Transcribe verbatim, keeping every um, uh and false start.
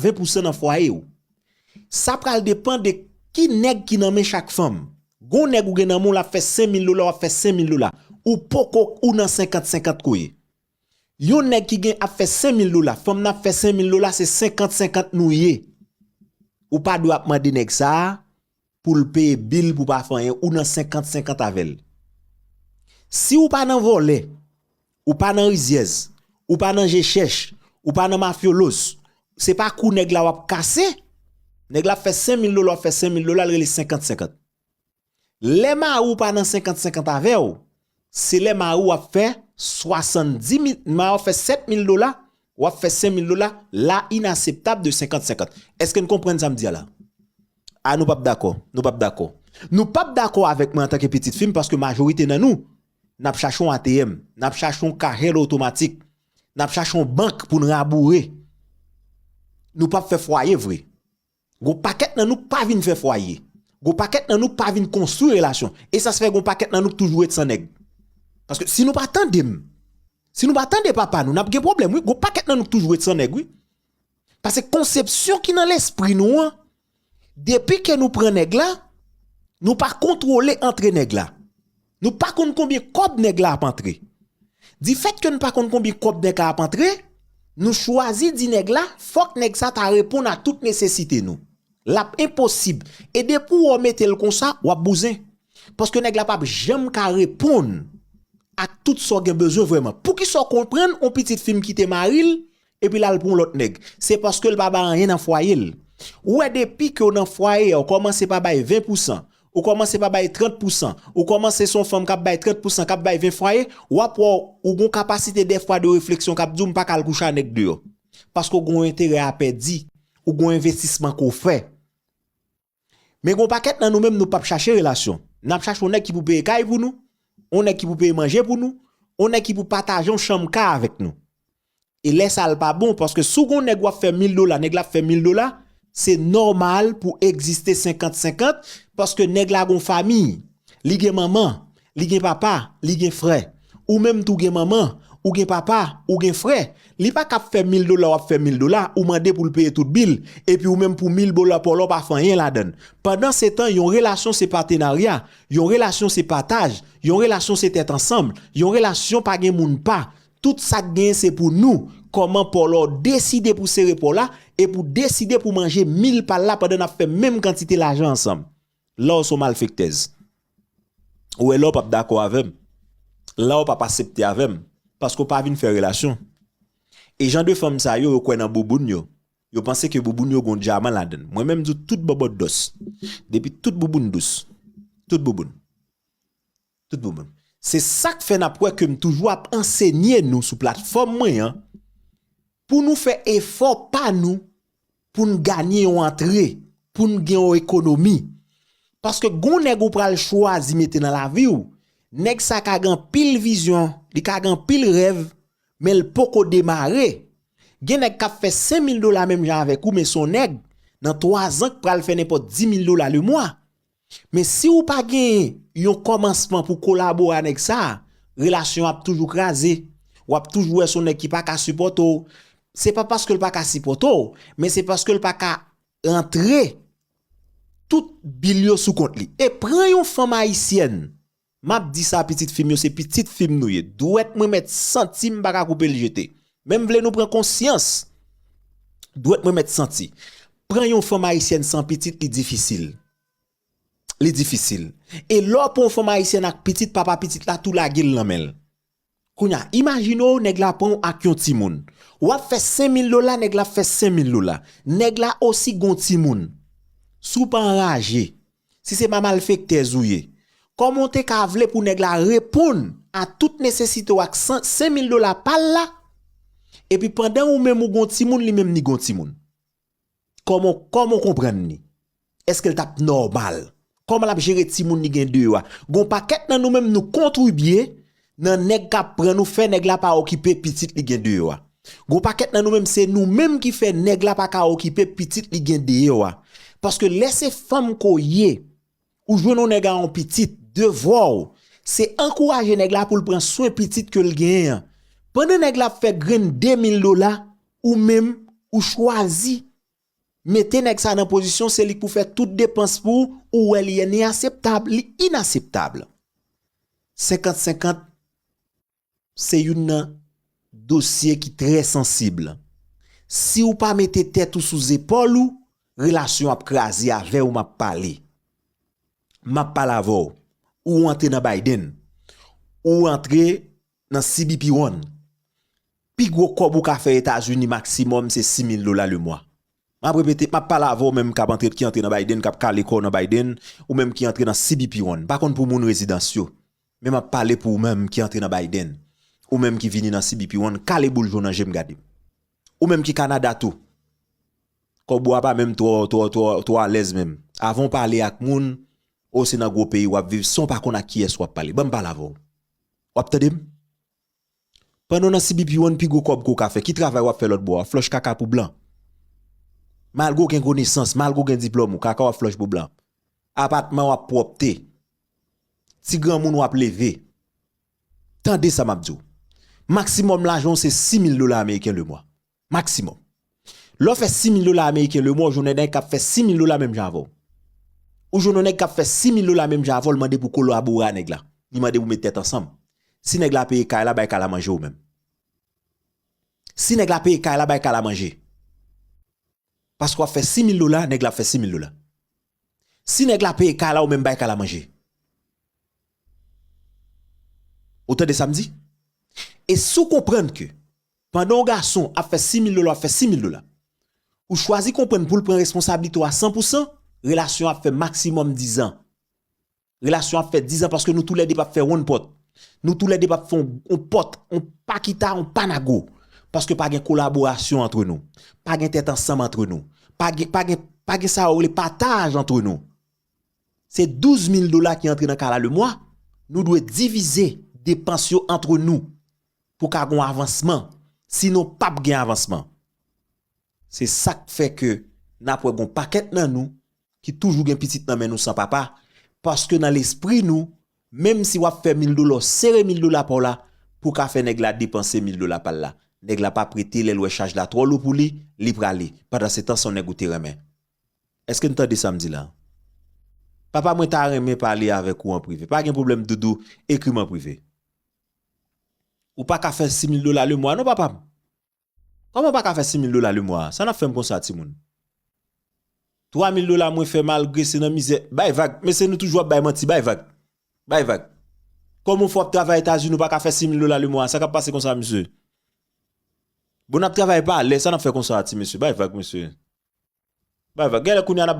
ven pousan nan fwaye w. Sa pral depann de ki nèg ki nan men chak fanm. Gon nèg ou gen nan men w, l ap fè senk mil dola, w ap fè senk mil dola. Ou poko, ou nan senkant senkant koye. Yon nèg ki gen ap fè senk mil dola, fanm nan ap fè senk mil dola, se senkant senkant nou ye. Ou pa dwe ap mande nèg sa a pou l peye bil pou pa fè anyen, ou nan senkant senkant avè l. Si ou pa nan vòlè, ou pa nan rizyèz, ou pa nan je chèch, ou pa nan mafyolos, se pa kou nèg la w ap kase. Nèg la ap fè senk mil dola, w ap fè senk mil dola, l rele senkant senkant. Lè mari w pa nan senkant senkant avè w, se lè mari w ap fè swasanndis mil, mari w ap fè sèt mil dola, w ap fè senk mil dola, la inaseptab de senkant senkant. Èske n konprann sa m di a la? A, nou p ap dakò. Nou p ap dakò. Nou p ap dakò avèk mwen antanke pitit fi m, paske majorite nan nou, n ap chache yon A T M, n ap chache yon kachèt otomatik, n ap chache yon bank pou n raboure. Nou p ap fè fwaye vre. Gon pakèt nan nou k pa vin fè fwaye. Gon pakèt nan nou k pa vin konstwi relasyon. E sa s fè gon pakèt nan nou k toujou ret san nèg. Paske si nou pa tande m, si nou pa tande papa nou, n ap gen pwoblèm, wi. Gon pakèt nan nou k toujou ret san nèg, wi. Paske konsepsyon ki nan lespri nou an, depi ke nou pran nèg la, nou pa kontwole antre nèg la. Nou pa konn konbyen kòb nèg la ap antre. Difèt ke nou pa konn konbyen kòb nèg la ap antre, nou chwazi di nèg la, fòk nèg sa ta reponn a tout nesesite nou. L ap enposib. E depi w mete l konsa, w ap bouzen. Paske nèg la p ap janm ka reponn ak tout sa w gen bezwen vrèman. Poukisa w konprann yon pitit fi m kite mari l, epi l al pran yon lòt nèg? Se paske l pa bay anyen nan fwaye l. Ou wè, depi ke w nan fwaye a, w kòmanse pa bay ven pousan, ou kòmanse pa bay trant pousan, ou kòmanse se yon fanm k ap bay trant pousan, k ap bay ven fwaye, w ap wè w gon kapasite dèfwa de refleksyon k ap di w, "M pa ka al kouche a nèg deyò." Paske w gon enterè a pèdi, ou gon envestisman ke w fè. Men gon pakèt nan nou menm, nou p ap chache relasyon. N ap chache yon nèg ki pou peye kay pou nou, yon nèg ki pou peye manje pou nou, yon nèg ki pou pataje yon chanm ka avèk nou. E lè sa a l pa bon, paske si w gon nèg w ap fè mil dola, nèg la ap fè mil dola, se nòmal pou egziste senkant senkant, paske nèg la gon fanmi, li gen manman, li gen papa, li gen frè. Ou menm tou gen manman, ou gen papa, ou gen frè. Li pa ka ap fè mil dola, w ap fè mil dola, ou mande pou l peye tout bil, epi ou menm pou mil dola pa w la, w pa fè anyen ladan l. Pandansetan, yon relasyon se patenarya, yon relasyon se pataj, yon relasyon se tèt ansanm, yon relasyon pa gen moun pa. Tout sa k genyen se pou nou. Kòman pa w la w deside pou sere pa w la, epi w deside pou manje mil pa l la pandan n ap fè menm kantite lajan ansanm. La w se yon malfektèz. Ou wè, la w p ap dakò avè m. La w p ap aksepte avè m. Paske w pa vin fè relasyon. E jan de fanm sa yo, yo kwè nan bouboun yo. Yo panse ke bouboun yo gon dyaman ladan l. Mwen menm, m di w tout bòbòt dous. Depi tout bouboun dous. Tout bouboun. Tout bouboun. Se sa k fè n ap wè ke m toujou ap ansenye nou sou platfòm mwen an, pou nou fè efò pa nou, pou n ganye yon antre, pou n gen yon ekonomi. Paske gon nèg ou pral chwazi mete nan lavi w, nèg sa ka gen anpil vizyon, li ka gen anpil rèv, men l poko demare. Gen nèg k ap fè senk mil dola menm jan avèk ou, men se yon nèg, nan twa zan, k pral fè nenpòt dis mil dola lemwa. Men si w pa gen yon kòmansman pou kolabore a nèg sa, relasyon ap toujou kraze. W ap toujou wè se yon nèg ki pa ka sipòte w. Se pa paske l pa ka sipòte w, men se paske l pa ka rantre tout bil yo sou kont li. E pran yon fanm ayisyèn. M ap di sa, pitit fi m yo, se pitit fi m nou ye. Dwèt mwen mèt santi, m pa ka koupe l jete. Men m vle nou pran konsyans. Dwèt mwen mèt santi. Pran yon fanm ayisyèn san pitit, li difisil. Li difisil. E lè w pran yon fanm ayisyèn ak pitit, papa pitit la tou lage l nan men l. Kounye a, imajine w, nèg la pran w ak yon timoun. W ap fè senk mil dola, nèg la ap fè senk mil dola. Nèg la osi gon timoun. Si w pa anraje, si se pa malfektèz ou ye, kòman w te ka vle pou nèg la reponn a tout nesesite w ak san, senk mil dola pa l la, epi pandan ou menm ou gon timoun, li menm li gon timoun? Kòman, kòman w konprann li? Èske l t ap nòmal? Kòman l ap jere timoun li gen deyò a? Gon pakèt nan nou menm nou kontribye nan nèg k ap pran nou, fè nèg la pa okipe pitit li gen deyò a. Gon pakèt nan nou menm se nou menm ki fè nèg la pa ka okipe pitit li gen deyò a. Paske lè se fanm ke w ye, ou jwenn yon nèg a yon pitit, devwa w, se ankouraje nèg la pou l pran swen pitit ke l genyen an. Pandan nèg la ap fè grenn de mil dola, ou menm, ou chwazi Mete nèg sa nan pozisyon, se li k pou fè tout depans pou ou, ou wè li enaseptab, li inaseptab. Senkant senkant, se youn nan dosye ki trè sansib. Si w pa mete tèt ou sou zepòl ou, relasyon ap kraze avè w, m ap pale. M ap pale avè w. Ou antre nan Biden. Ou antre nan C B P One. Pi gwo kòb ou ka fè Etazini maksimòm se sis mil dola lemwa. M ap repete, m ap pale avè w menm k ap antre, ki antre nan Biden, k ap kale kò w nan Biden, ou menm ki antre nan C B P One. M pa konn pou moun rezidans yo, men m ap pale pou ou menm ki antre nan Biden, ou menm ki vini nan C B P One, kale boul jòn nan je m gade m. Ou menm ki Kanada tou, kòb ou a pa menm twò, twò, twò, twò alèz menm. Avan w pale ak moun, o se nan gwo peyi w ap viv, san w pa konn ak kiyès w ap pale. Ban m pale avè w. W ap tande m? Pandan w nan C B P One, pi gwo kòb ke w ka fè, ki travay w ap fè lòt bò a? W ap flòch kaka pou blan. Malgre w gen konesans, malgre w gen diplòm ou, kaka w ap flòch pou blan. Apatman w ap pwòpte. Ti granmoun w ap leve. Tande sa m ap di w. Maksimòm lajan w se sis mil dola ameriken lemwa. Maksimòm. Lè w fè sis mil dola ameriken lemwa, ou jwenn yon nèg k ap fè sis mil dola menm jan avè w. Ou jwenn yon nèg k ap fè sis mil dola menm jan avè w, li mande pou w kolabore a nèg la. Li mande pou w met tèt ansanm. Si nèg la peye kay la, bay kay la manje ou menm. Si nèg la peye kay la, bay kay la manje. Paske w ap fè sis mil dola, nèg la ap fè sis mil dola. Si nèg la peye kay la, ou menm bay kay la manje. Ou tande sa m di? E si w konprann ke pandan yon gason ap fè sis mil dola, w ap fè sis mil dola, ou chwazi konprann pou l pran responsablite w a san pou san, relasyon ap fè maksimòm diz an. Relasyon ap fè diz an paske nou toulède p ap fè wonn pòt. Nou toulède p ap fè yon, yon pòt, yon pakita, yon panago. Paske pa gen kolaborasyon antre nou. Pa gen tèt ansanm antre nou. Pa gen, pa gen, pa gen sa yo rele pataj antre nou. Se douz mil dola ki antre nan kay la lemwa. Nou dwe divize depans yo antre nou pou ka gen yon avansman. Sinon, p ap gen avansman. Se sa k fè ke n ap wè gon pakèt nan nou ki toujou gen pitit nan men nou san papa, paske nan lespri nou, menm si w ap fè mil dola, w sere mil dola pa w la, pou w ka fè nèg la depanse mil dola pa l la. Nèg la p ap rete, lè l wè chaj la twò lou pou li, li prale. Pandansetan, se yon nèg ou te renmen. Èske n tande sa m di la? Papa, mwen ta renmen pale avèk ou an prive. Pa gen pwoblèm, Doudou, ekri m an prive. Ou pa ka fè sis mil dola lemwa, non, papa m. Kòman w pa ka fè sis mil dola lemwa? Sa n ap fè m konsa, timoun? Twa mil dola mwen fè malgre se nan mizè. Bay vag. Mesye, nou toujou ap bay manti. Bay vag. Bay vag. Kòman w fè w ap travay Etazini, ou pa ka fè sis mil dola lemwa? Sa k ap pase konsa, mesye? Bon, n ap travay pa lè. Sa n ap fè konsa, ti mesye? Bay vag, mesye. Bay vag. Genlè kounye a n ap ban